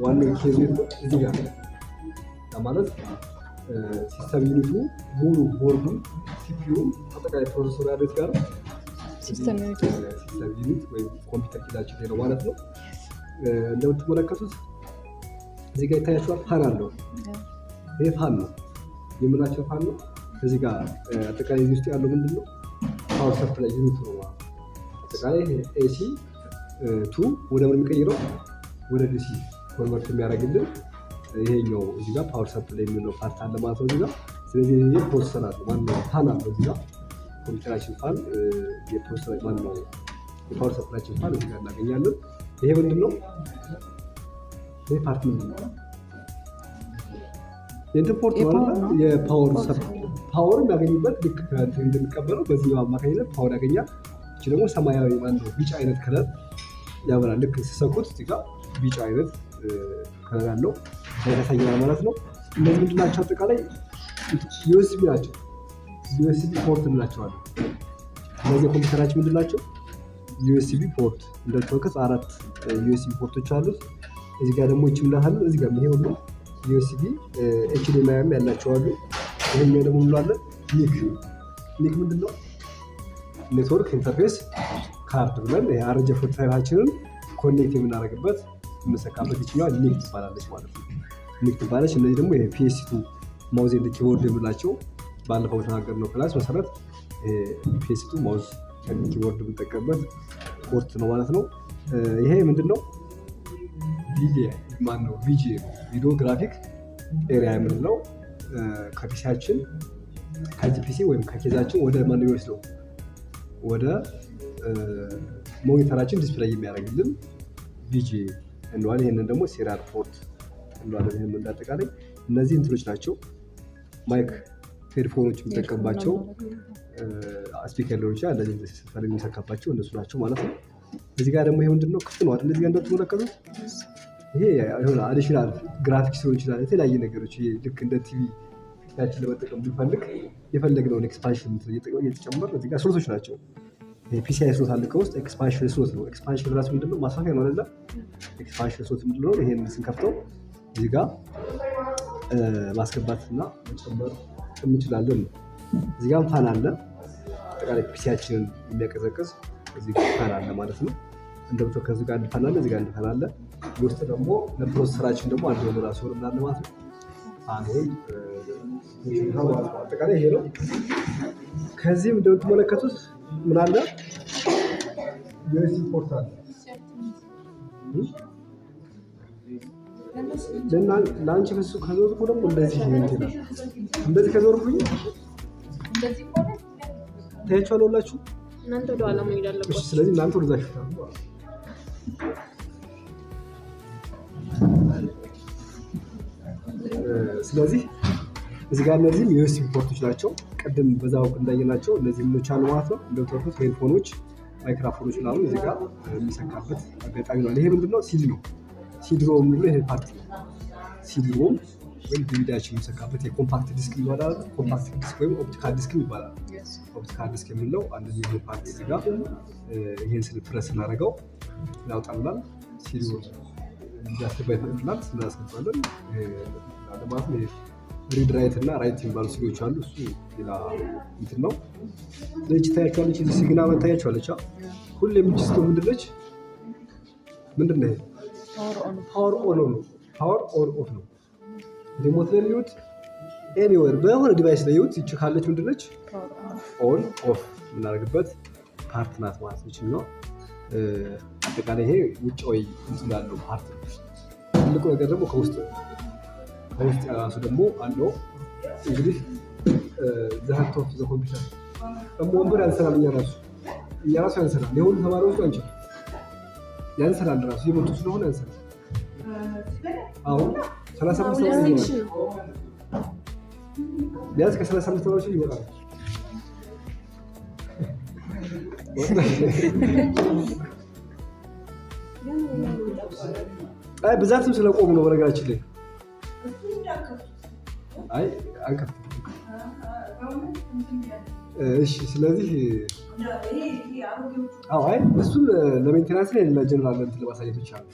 ዋናው case ኡ የት ነው? እዚህ ጋር ነው። ያ ማለት system unit ኡ ሙሉ ቦርዱ፣ CPU፣ አጠቃላይ processor ኡ ያለው የት ጋር ነው? System unit። System unit ወይም ኮምፒውተር case ኣችን ላይ ነው ማለት ነው። እንደምትመለከቱት እዚህ ጋር ይታያችኋል፣ fan አለው። ይሄ fan ነው የምላቸው fan ነው። እዚህ ጋር አጠቃላይ እዚህ ውስጥ ያለው ምንድን ነው? Power supply unit ነው ማለት ነው። አጠቃላይ AC to ወደ ምን የሚቀይረው፣ ወደ DC convert የሚያደርግልን ይሄኛው እዚህ ጋር power supply የሚለው part አለ ማለት ነው እዚህ ጋር። ስለዚህ ይሄ processor አለው፣ ማነው fan አለው እዚህ ጋር ኮምፒውተራችን fan የ processor፣ ማነው የ power supply ኣችን fan እዚህ ጋር እናገኛለን። ይሄ ምንድን ነው? ይሄ part ምንድን ነው? የእንትን port ነው አይደለ? የ power power የሚያገኝበት፣ ልክ ከእንትን እንደሚቀበለው በዚህኛው አማካኝነት power ያገኛል። እቺ ደግሞ ሰማያዊ፣ ማነው ቢጫ አይነት color ያበራል። ልክ ሲሰኩት እዚህ ጋር ቢጫ አይነት color ያለው ያሳየናል ማለት ነው። እነዚህ ምንድን ናቸው? አጠቃላይ USB ናቸው። USB port እንላቸዋለን። እነዚህ የኮምፒውተራችን ምንድን ናቸው? USB port። እንደምትመለከቱት አራት USB port ኦች አሉት። እዚህ ጋር ደግሞ ይህች ምላታለን። እዚህ ጋር ይሄ ሁሉ USB፣ HDMI ም ያላቸው አሉ። ይሄኛው ደግሞ እንለዋለን NIC። NIC ምንድን ነው? Network interface card ብለን RJ45 ኣችንን connect የምናደርግበት፣ የምንሰካበት ይችኛዋ NIC ትባላለች ማለት ነው። NIC ትባላለች። እነዚህ ደግሞ PS2 mouse and keyboard የምንላቸው፣ ባለፈው በተናገርነው class መሰረት PS2 mouse keyboard የምንጠቀምበት port ነው ማለት ነው። ይሄ ምንድን ነው? VGA፣ ማን ነው VGA ነው። Video graphic area የምንለው ከ PC ያችን፣ ከዚህ PC ወይም ከ case ኣችን ወደ ማን የሚወስደው፣ ወደ monitor ኣችን display የሚያደርግልን VGA እንለዋለን። ይህንን ደግሞ serial port እንለዋለን። ይህን እንዳጠቃላይ እነዚህ እንትኖች ናቸው። Mic headphone ኦች የምጠቀምባቸው speaker ሊሆን ይችላል። እንደዚህ ስትፈልግ የሚሰካባቸው እነሱ ናቸው ማለት ነው። እዚህ ጋር ደግሞ ይሄ ምንድን ነው? ክፍት ነው አይደል? እዚህ ጋር እንደምትመለከቱት ይሄ የሆነ additional graphics ሊሆን ይችላል። የተለያየ ነገሮች፣ ይሄ ልክ እንደ ቲቪ ፊታችን ለመጠቀም ብንፈልግ የፈለግነውን expansion እየተጨመር እዚህ ጋር slot ኦች ናቸው። PCI slot አለ ከውስጥ፣ expansion slot ነው። Expansion ራሱ ምንድነው? ማስፋፊያ ነው አይደለ? Expansion slot ምንድነው? ይሄን ስንከፍተው እዚህ ጋር ማስገባት እና መጨመር እንችላለን ነው። እዚህ ጋርም fan አለ። አጠቃላይ PC ያችንን የሚያቀዘቅዝ እዚህ ጋር fan አለ ማለት ነው። እንደምታውቁት ከዚህ ጋር አንድ fan አለ፣ እዚህ ጋር አንድ fan አለ። ውስጥ ደግሞ ለ processor ኣችን ደግሞ አንድ የሆነ ራሱ ሆነ አለ ማለት ነው። Fan ወይም ማለት ነው። አጠቃላይ ይሄ ነው። ከዚህም እንደምትመለከቱት ምን አለ? USB port አለ። ለአንቺ ከሱ ከዞርኩ ደግሞ እንደዚህ እንትን ይላል። እንደዚህ ከዞርኩኝ ታያችኋል ሁላችሁ። እናንተ ወደ ኋላ መሄድ እሺ፣ አለባችሁ። ስለዚህ እናንተ ወደዛ ሽፍታ ነው። ስለዚህ እዚህ ጋር እነዚህም የ USB port ኦች ናቸው። ቅድም በዛ በኩል እንዳየናቸው እነዚህ ምኖች አሉ ማለት ነው። እንደምታውቁት headphone ኦች፣ ማይክራፎኖች ምናምን እዚህ ጋር የሚሰካበት አጋጣሚ ነው። ይሄ ምንድነው? ሲዲ ነው። CD-ROM የምንለው ይሄ part ነው። CD-ROM ወይም ዲቪዲያችን የሚሰካበት የ compact disc ይባላል። Compact disc ወይም optical disc ይባላል። Optical disc የምንለው አንድ ይሄ part እዚህ ጋር ይሄን ስል ፕረስ ስናደርገው ያውጣልናል። ሲዲ እንዲያስገባ ይፈቅድልናል። ስናስገባለን ማለት ነው። Read write እና write የሚባሉ ሲዲዎች አሉ። እሱ ሌላ እንትን ነው። ስለዚህ ታያቸዋለች። እዚህ signal ታያቸዋለች። ሁሌም እቺ ስትሆን ምንድን ነች? ምንድን ነው ይሄ? Power on ነው። Power on off ነው። Remote ላይ ይሁት anywhere በሆነ device ላይ ይሁት ይቺ ካለች ምንድን ነች? On off የምናደርግበት part ናት ማለት ነው። ይችኛው አጠቃላይ ይሄ ውጫዊ እንትን ያለው part ነው። ትልቁ ነገር ደግሞ ከውስጥ ነው። ከውስጥ የራሱ ደግሞ አለው። እንግዲህ the heart of the computer ደግሞ ወንበር ያንሰናል። እኛ ራሱ ያንሰናል። የሁሉ ተማሪዎች አንችልም፣ ያንሰናል። ራሱ የመጡ ስለሆነ ያንሰናል። አሁን 35 ተማሪ ይሆናል። ቢያንስ ከ35 ተማሪዎች ይበቃል። አይ ብዛትም ስለቆሙ ነው በነገራችን ላይ። አይ አንከፍትም። እሺ ስለዚህ አዎ አይ እሱን ለ maintenance ላይ ለጀነራል እንትን ለማሳየት ብቻ ነው።